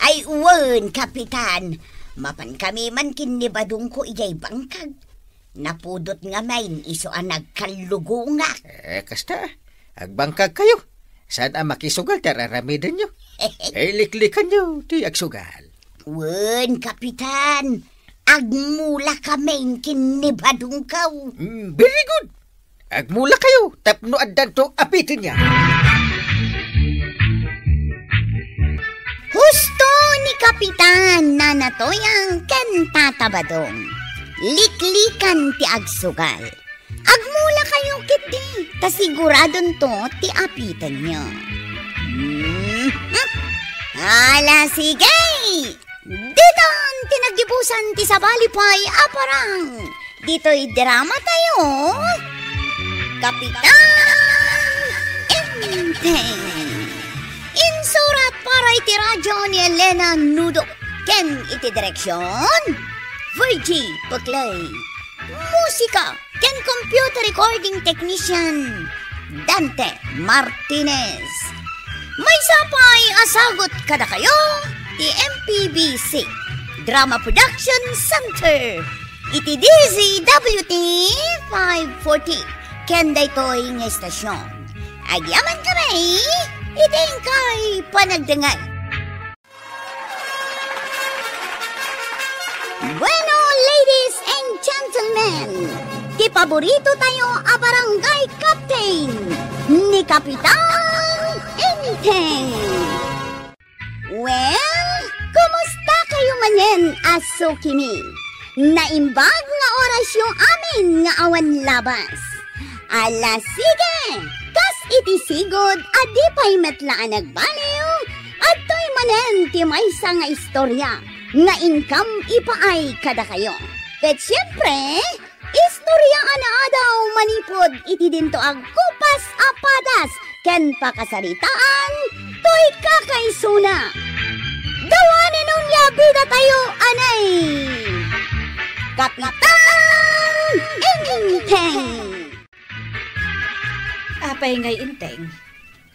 Ay, wen, Kapitan. Mapankami man ken ni Badongko idiay bangkag. Napudot ngamin isu a nagkallugongak. Eh, kasta, agbangkagkayo. Saan a makisugal ti ar-aramidenyo? Eh, liklikanyo ti agsugal. Wen, Kapitan. Agmulakamin ken ni Badongko. Mm, very good. Agmulakayo tapno addanto apitenyo. Husto ni Kapitan Nana Tuyang ken Tata Badong. Liklikan ti agsugal. Agmulakayo ketdi, ta siguradonto ti apitenyo. Hmm. Ala, sige! Ditan ti naggibusan ti sabali pay a parang. Ditoy drama tayo, Kapitan Enteng. Insurat para iti radio ni Elena Nudo ken iti direksyon, Virgie Peclay. Musika ken computer recording technician, Dante Martinez. Maysa pay a sagut kadakayo ti M P B C Drama Production Center iti D Z W T five forty ken daytoy nga estasion. Agyamankami iti inkay panagdengngeg. Bueno, ladies and gentlemen, ti paborito tayo a barangay captain ni Kapitan Enteng. Well, kumusta kayo manen a sukimi? Naimbag nga orasyo amin nga awan labas. Ala, sige! Kas iti sigud a di pay met la a nagbaliw, adtoy manen ti maysa nga istorya nga inkam ipaay kadakayo. Ket siempre, istorya a naadaw manipud iti dinto agkupas a padas ken pakasaritaan toy kakaisuna. Dawanen onya bidatayo, anay! Kapitan Enteng! Apay ngay, Enteng?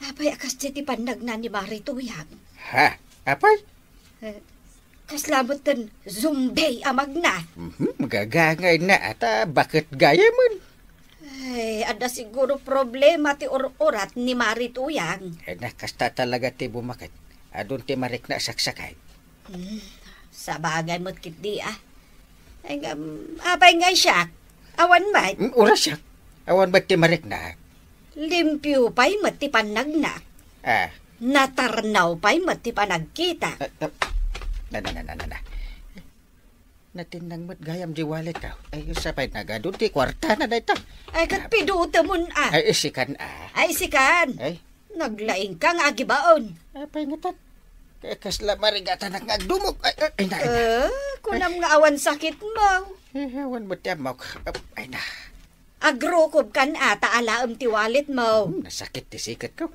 Apay a kasdi ti pannagna ni Mari Tuyang? Ha? Apay? Eh, kasla metten zombie a magna. Mhm, gagangayna, ata baket gayamen. Ay, adda siguro problema ti ur-urat ni Mari Tuyang. Eh, na, kasta talaga ti bumaket. Adun ti marikna a saksakay. Hmm, sabagay met ketdi, ah. Ay, ngem, apay ngay siak? Awan met. Mm, uray siak. Awan met ti marikna. Limpio pay met ti pannagna. Ah. Natarnaw pay met ti panagkita. Ah, ah. Na, na, na, na, na, na. Natinnang met gayam di wallet ko. Ay, sapay nagadu ti kuartana dayta. Ay, ket pidutemon, ah. Ay, isikan, ah. Ay, isikan. Ay. Naglaingka nga agibaon. Apay ngatan? Ka-, kasla marigatanak nga agdumog. Ay, ay, ay, na, ay, na. Eh, kunam nga awan sakitmo. Eh, awan met ti ammok. Ay, na. Agrukobkan ata alaem ti walletmo. Hmm, nasakit ti siketko.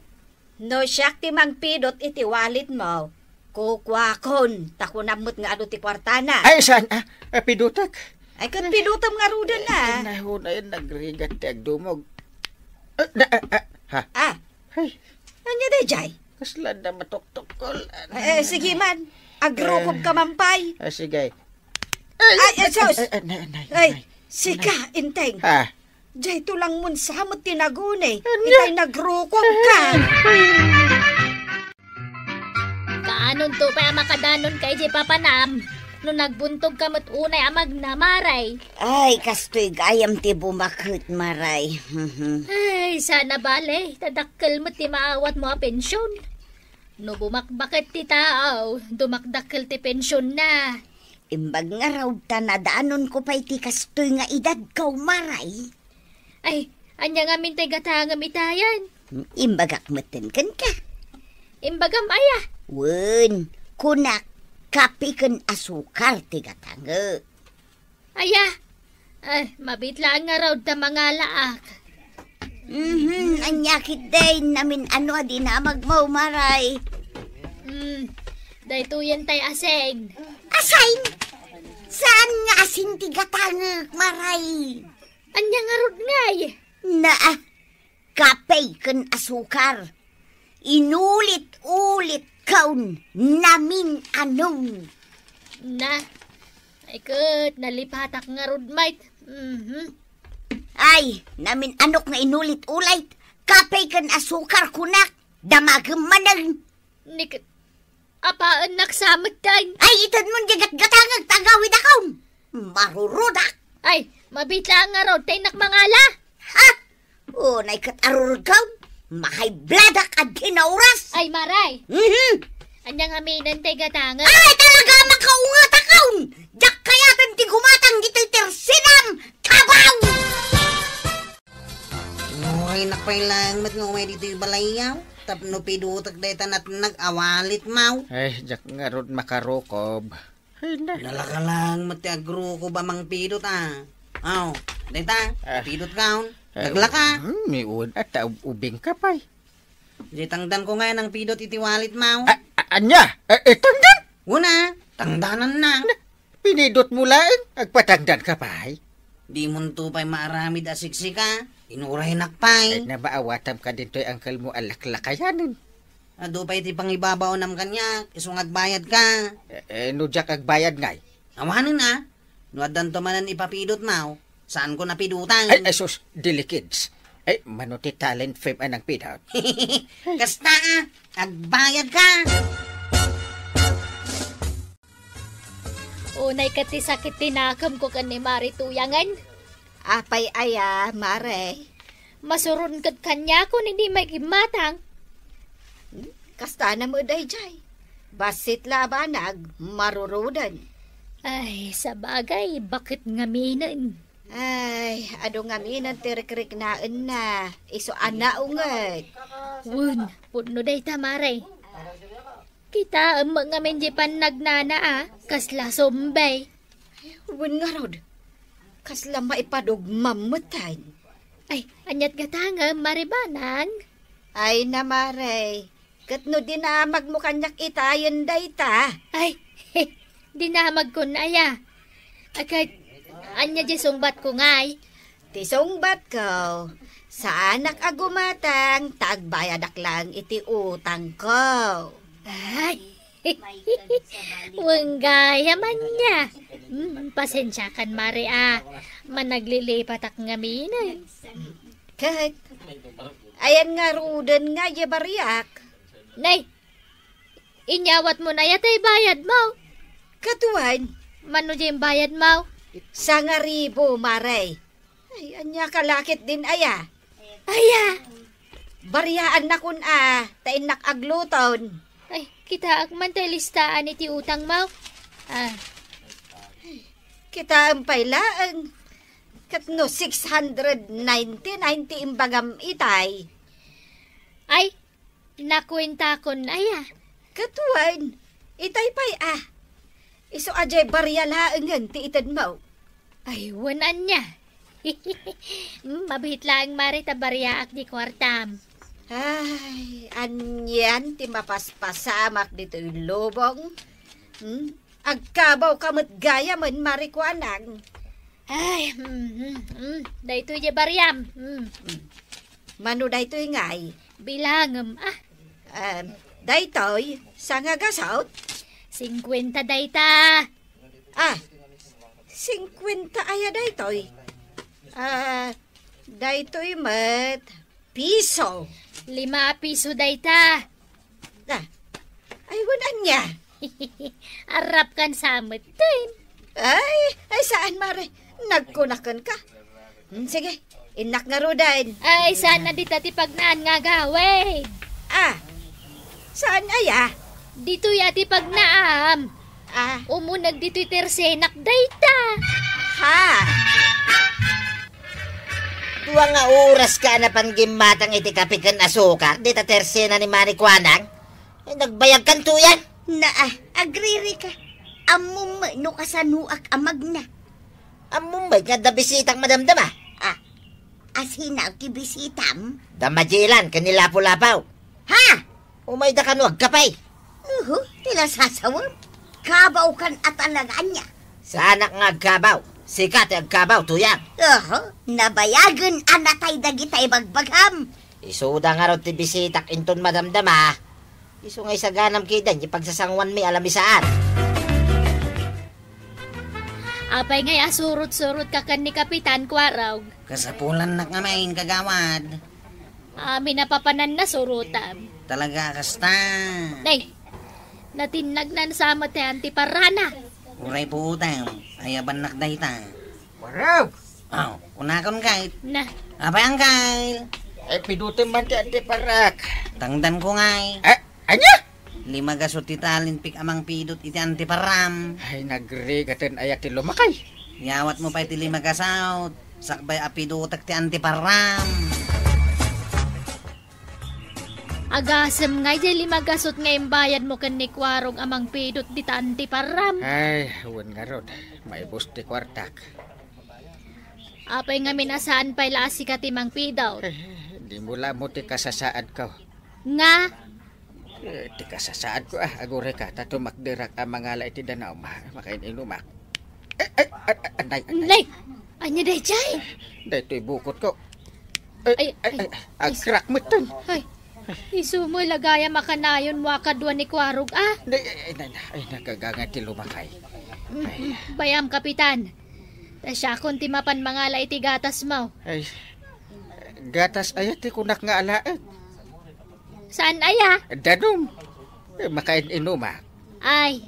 No siak ti mangpidot iti walletmo, kukuakon, ta kunam met nga adu ti kuartana. Ay, saan, ah? Ah, pidutek? Ay, ket pidutem ngaruden, ah. Ay, nahuna yan, nagrigat ti agdumog. Ah, na, ah, ah, ha? Ah. Ay. Ania dayjay? Kasla da matuktokol. Eh, sige man. Agrukobka man pay. Ah, sige. Ay, ay, sus! Ay, ay, nay, nay, nay. Ay, sika, Enteng. Ah. Jay tulangmon sa met ti naguni. Ania? Itay nagrukobka. Kaanonto pay a makadanonka idiay papanam? No nagbuntogka met unay a magna, Mari. Ay, kastoy gayam ti bumaket, Mari. Ay, saan a bale, ta dakkel met ti maawatmo a pension. No bumakbaket ti tao, dumakdakkel ti pensionna. Imbag ngarud ta nadanonko pay ti kastoy nga edadko, Mari. Ay, ania ngamin ti gatangem itayen? Imbagak metten kenka. Imbagam aya? Wen, kunak, kape ken asukar ti gatangek. Aya? Ay, mabit laeng ngarud ta mangalaak. Mhm, ania ketdi, namin-ano a dinamagmo, Mari? Hmm, daytoyen tay asin. Asin? Saan nga asin ti gatangek, Mari? Ania ngarud ngay? Naa, kape ken asukar. Inulit-ulitkon namin-anom. Na, ay ket, nalipatak ngarud met. Mhm. Ay, namin-anok nga inulit-ulit. Kape ken asukar kunak. Damagem manen. Ni ket, apaennak sa metten. Ay, itedmon diay gatgatangek ta agawidakon. Marurudak. Ay, mabit laeng ngarud ta innak mangala. Ha? Unay ket arurodkon. Mahaybladak a di naoras. Ay, Mari. Mhm. Ania ngamin ti gatangek? Ay, talaga makaungetakon. Diak kayaten ti gumatang ditoy tersidam. Kabaw! Uray, nak pay laeng met nga umay ditoy balayyo. Tapno pidutek dayta natnag a walletmo. Ay, diak ngarud makarukob. Ay, na. Nalaka laeng met ti agrukob a mangpidot, a. Aw, dayta, ah, pidotkon. Eh, naglaka. Hmm, ni un-, at, ah, ub-, ubingka pay. Di tangdanko nga nangpidot iti walletmo. A-, a-, ania? Eh, eh, tangdan? Una, tangdananna. Na, pinidotmo laeng, agpatangdanka pay. Dimonto pay maaramid a siksika, inuraynak pay. Eh, nabaawatam ka dintoy angkelmo a laklakayanen. Adu pay ti pangibabaonam kaniak, isu nga agbayadka. Eh, eh, no diak agbayad ngay? Awanen a, no addanto manen ipapidotmo, saanko napidotan. Ay, ay, sus, dili kids. Ay, mano ti talent fame a nangpidot. Kasta a, agbayadka. Unay ket ti sakit ti nakemko ken ni Mari Tuyangen. Apay aya, Mari? Masuron ket kaniakon idi maigimmatang. Hmm, kasta na met daydiay. Bassit la a banag, maruroden. Ay, sabagay, baket ngaminen. Ay, adu ngaminen ti rikriknaenna. Isu a naunget. Wen, pudno dayta, Mari. Kitaem met ngamin di pannagnana a, kasla sumbay. Wen ngarud, kasla maipadugmam metten. Ay, aniat gatangem, Mari Banang? Ay na, Mari, ket no dinamagmo kaniak itayen dayta. Ay, dinamagkon aya. Agad, Ania diay sungbatko ngay? Ti sungbatko, saanak a gumatang ta agbayadak laeng iti utangko. Ay, wen gayam ania. Hmm, pasensiakan, Mare, a. Managlilipatak ngamin. Ket, ayan ngaruden nga diay bariak? Nay, inyawatmo aya tay bayadmo? Ket wen. Mano diay bayadmo? Sangaribu, Mare. Ay, ania ka la ketdin aya? Aya? Bariaannakon a, ta innak agluton. Ay, kitaek man tay listaan iti utangmo. Ah. Kitaem pay laeng. Ket no six hundred ninety-nine ti imbagam itay. Ay, nakuentakon aya? Ket wen, itay pay a. Isu a diay baria laengen ti itedmo. Ay, wen ania. Mm, mabiit laeng, Mare, ta bariaak diay kuartam. Ay, anian ti mapaspasamak ditoy lubong? Hmm? Agkabawka met gayamen, Mare Kuanang. Ay, mm, mm, mm. Daytoy diay bariam. Mm. Mano daytoy ngay? Bilangem, ah. Em, daytoy, sanga gasut? Singkuenta dayta. Ah, singkuenta aya daytoy? Ah, daytoy met. Piso. Lima a piso dayta. Ah, ay, wen ania? Arrapkan sa metten. Ay, ay, saan, Mare? Nagkunakenka. Hmm, sige, innak ngaruden. Ay, saan a dita ti pagnaan nga agawid? Ah, saan aya? Ditoy a ti pagnaam. Ah. Umuneg ditoy tersenak dayta. Ha? Dua nga oras ka a napan gimmatang iti kape ken asukar, dita tersena ni Mare Kuanang? Eh, nagbayagkan tuyan? Naa, agriri ka. Ammom met no kasanoak a magna. Ammom met nga adda bisitak madamdama? Ah, asino ti bisitam? Da Magellan ken ni Lapu-Lapu. Ha? Umayda kano agkape? Uhu, ti nasasawem. Kabawkan a talaga ania? Saanak nga agkabaw. Sika ti agkabaw, tuyang. Uhu, nabayagen a natay dagiti ibagbagam. Isuda ngarud ti bisitak inton madamdama. Isu nga isaganam kiden ti pagsasanguanmi a lamisaan. Apay ngay a surot-surot ka ken ni Kapitan Kuarog? Kasapulannak ngamin, kagawad. Amin a papanan nasurotam. Talaga kasta. Nay, natinnagnan sa met ti antiparana. Uray puotem, ayabannak dayta. Warap! Aw, kunakon, Kay. Na. Apay, Angkay? Ay, pidutem man ti antiparak. Tangdanko, ngay. Eh, ania? Lima gasut ti talent pik a mangpidut iti antiparam. Ay, nagrigaten aya ti lumakay. Yawatmo pay ti lima gasut. Sakbay a pidutek ti antiparam. Agasem ngay diay lima gasut nga imbayadmo ken ni Kuarog a mangpidut dita antiparam. Ay, wen ngarud, maibus ti kuartak. Apay ngamin a saan pay la a sika ti mangpidut? Eh, dimo la ammo ti kasasaadko. Nga? Eh, ti kasasaadko, ah, aguray ka, ta tumakderak a mangala iti danum, ah, makain-inumak. Ay, ay, ay, ay, anay, anay. Nay! Ania daydiay? Daytoy bukotko. Ay, ay, ay, ay, ay, agkrak metten. Ay, isu met la gayam a kanayonmo a kadua ni Kuarog, ah. Ay, ay, ay, ay, ay, nagagangay ti lumakay. Mm, ay. Mm, bayam, Kapitan. Ta siakon ti mapan mangala iti gatasmo. Ay, gatas aya ti kunak nga alaek? Saan aya? Danum. Eh, makain-inumak. Ay,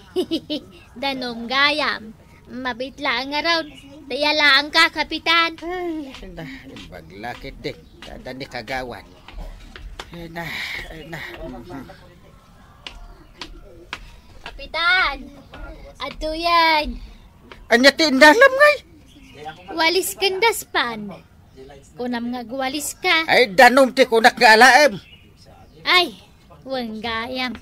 danum gayam. Mabiit laeng ngarud. Dayta laeng ka, Kapitan. Ay, na, imbag la ketdi. Kada ni kagawad. Ay, na, ay, na. Mhm. Kapitan! Adtoyen! Ania ti innalam, ngay? Walis ken daspan. Kunam nga agwalis ka. Ay, danum ti kunak nga alaem. Ay, wen gayam.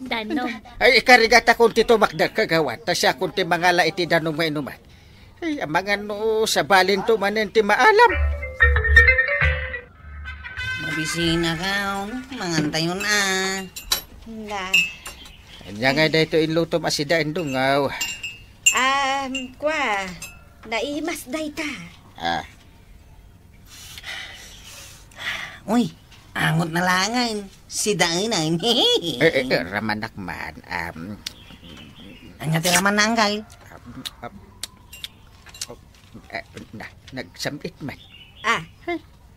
Danum. Ay, ikarigatakon ti tumakder, kagawad, ta siakon ti mangala iti danum nga inumak. Ay, amangan no sabalinto manen ti maalam. Mabisina ka, oh. Mangantayon, ah. Na. Ania ngay daytoy inlutom a sida, Indungaw? Um, kwa. Naimas dayta. Ah. Uy, angot na langen. Sidaenan. Eh, eh, eh, ramanak man. Um, Anya ti ramanna, Anggal? Um, um, oh, eh, na, nagsam-it man. Ah,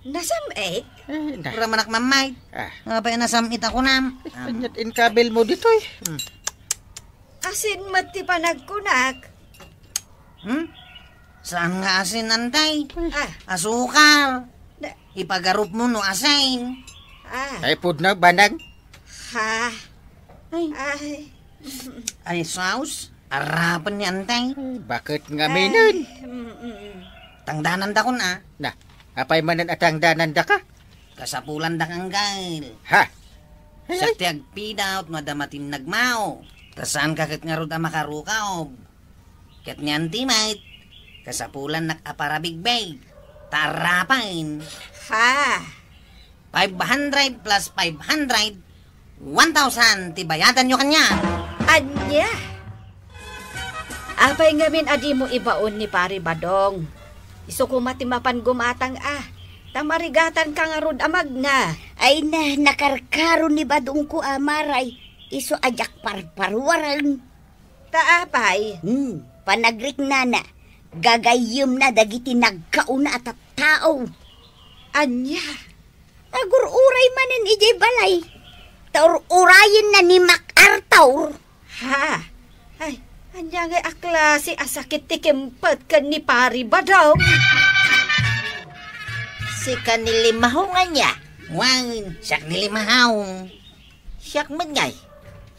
nasam-it? Eh, na. Ramanak, Mamay. Ah. Apay a nasam-it a kunam? Eh, aniat inkabilmo ditoy? Hmm. Asin met ti panagkunak. Hmm? Saan nga asin, Antay? Ah. Asukar. Da- Ipagarupmo no asin. Ah. Ay, pudno, banag. Ha? Ay. Ay. Ay, sauce. Arapen ni Antay. Ay, bakit nga menen? Ay, mm, mm. Tangdanandakon, ah. Na, apay manen a tangdanandaka? Kasapulandak, Anggal. Ha? Siak ti agpidawt no adda matinnag mao. Ta saanka ket ngarud a makarukaob. Ket ni Auntie Mait, kasapulannak a parabigbeg. Ta arapen. Ha? Five hundred plus five hundred, one thousand ti bayadanyo kaniak. Ania? Apay ngamin a dimo ibaon ni Pari Badong? Isu koma ti mapan gumatang a, ta marigatanka ngarud a magna. Ay na, nakarkaro ni Badongko a maray, isu a diak parparuaren. Ta apay? Hmm, panagriknana, gagayyemna dagiti nagkauna a tattao. Ania? Agur-uray manen idiay balay. Ta ur-urayenna ni MacArthur. Ha? Ay, ania ngay a klase a sakit ti kimpet ken ni Pari Badong? Sika ni Limahong ania? Wen, siak ni Limahong. Siak met ngay.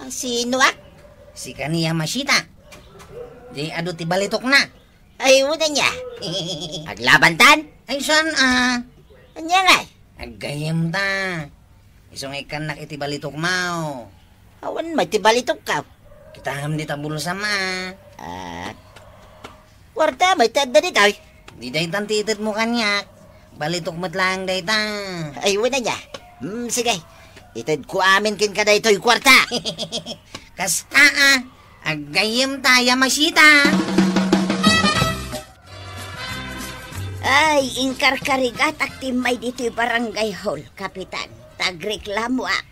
A, sinoak? Sika ni Yamashita. Di adu ti balitokna. Ay, wen ania? Aglabantan? Ay, saan a? Ania ngay? Aggayyemta. Isu nga ikkannak iti balitokmo. Awan met ti balitokko. Kitaem dita bulsam a. Ah. Kuarta met ti adda ditoy? Di daytan ti itedmo kaniak. Balitok met laeng dayta. Ay, wen ania? Hmm, sige. Itedko amin kenka daytoy kuarta. Kasta a. Aggayyemta, Yamashita. Ay, inkarkarigatak ti immay ditoy barangay hall, Kapitan. Ta agreklamoak.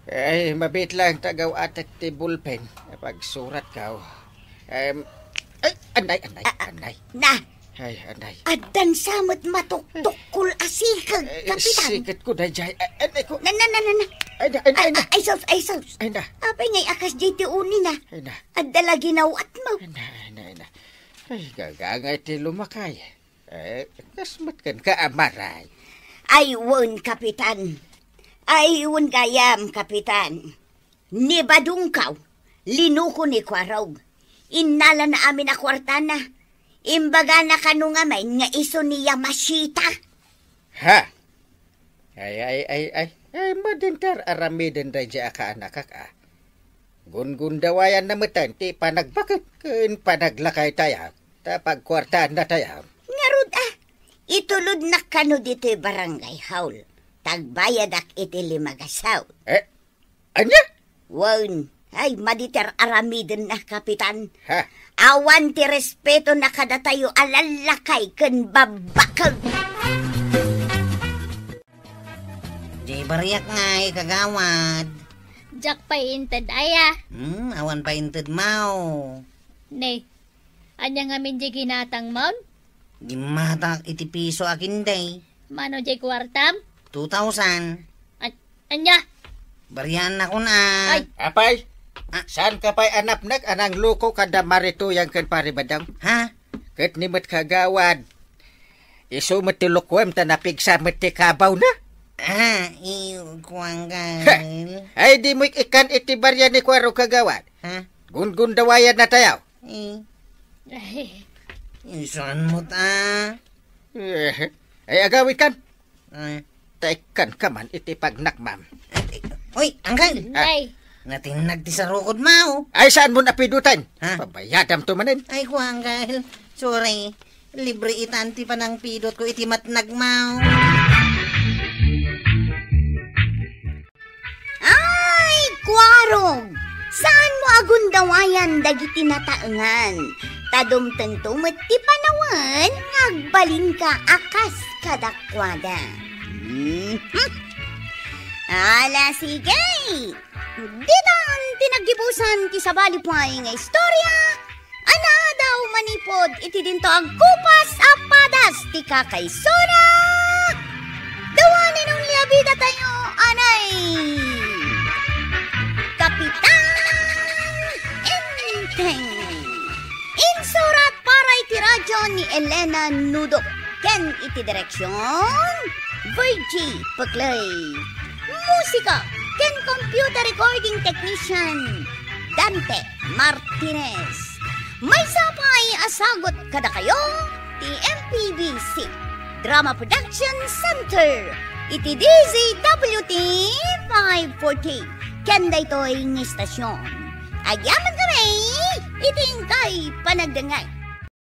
Ay, mabiit laeng ta gawatek ti bulpen. Pagsuratko. Em, ay, anay, anay, Ah, ah, anay. Na, Ay, anay. Addan sa met matuktukkol a sikeg, Eh, Kapitan. Siketko daydiay. Eh, anay ko. Na, na, na, na, na. Ay, na, ay, na, Ay, ay, na. ay, sus, ay, sus. Ay, na. Apay ngay a kasdiay ti unina? Ay, na. Adda la ginawaatmo. Ay, na, ay, na, ay, na. Ay, gagangay ti lumakay. Eh, kas met kenka a maray. Ay, wen, Kapitan. Ay, wen gayam, Kapitan. Ni Badungkaw, linuko ni Kuarog. Innalana amin a kuartana. Imbagana kano ngamin nga isu ni Yamashita. Ha? Ay, ay, ay, ay. Ay, madinter aramiden daydiay a kaanakak, a. Gungundawayanna metten ti panagbaket ken panaglakaytayo, ta pagkuartaannatayo. Ngarud, a, itulodnak kano ditoy barangay hall. Ta agbayadak iti lima gasaw. Eh, Ania? Wen, ay, madinter aramidenna, Kapitan. Ha? Awan ti respetona kadatayo a lallakay ken babbakeg. Di bariak ngay, kagawad. Diak pay inted aya. Hmm, awan pay inted mao. Ne, ania ngamin di ginatangmon? Gimmatak iti piso a kinday. Mano diay kuartam? Two thousand. An-, ania? Barianakon a. Ay! Apay, Ah. Saanka pay a napnek a nangluko kada Marituyan ken Pari Badong? Ha? Ket ni met kagawad, isu met ti lukuem ta napigsa met ti kabawna. Ah, iyo, kuan ka. Ha! Ay, dimo ik-, ikkan iti barian ni Kuarog, kagawad. Ha? Gungundawayannatayo. Eh. Ay. Insan mo ta? Eh, ay, agawid kan. Ay. Ta ikkan ka man iti pagnakmam. Ay, uy, Anggal! Ah. Nay. Natinnag ti sarukod mao. Ay, saan mo napidutan? Ha? Pabayadam to manen. Ay, ko, Anggal. Sorry. Libre itan ti panangpidot ko iti matnag mao. Ay, Kuarog! Saan mo agundawayan dagiti nataengan? Ta dumtengto met ti panawen nga agbalinka a kas kadakuada. Mhm. Ala, sige! Ditan ti naggibusan ti sabali pay nga istorya a naadaw manipud iti dinto agkupas a padas ti kakaisuna. Dawanen only a bidatayo, anay, Kapitan Enteng. Insurat para iti radyo ni Elena Nudo ken iti direksion, Virgie Peclay. Musika ken computer recording technician, Dante Martinez. Maysa pay a sagut kadakayo ti M P B C Drama Production Center iti D Z W T five forty ken daytoy nga istasyon. Agyamankami iti inkay panagdengngeg.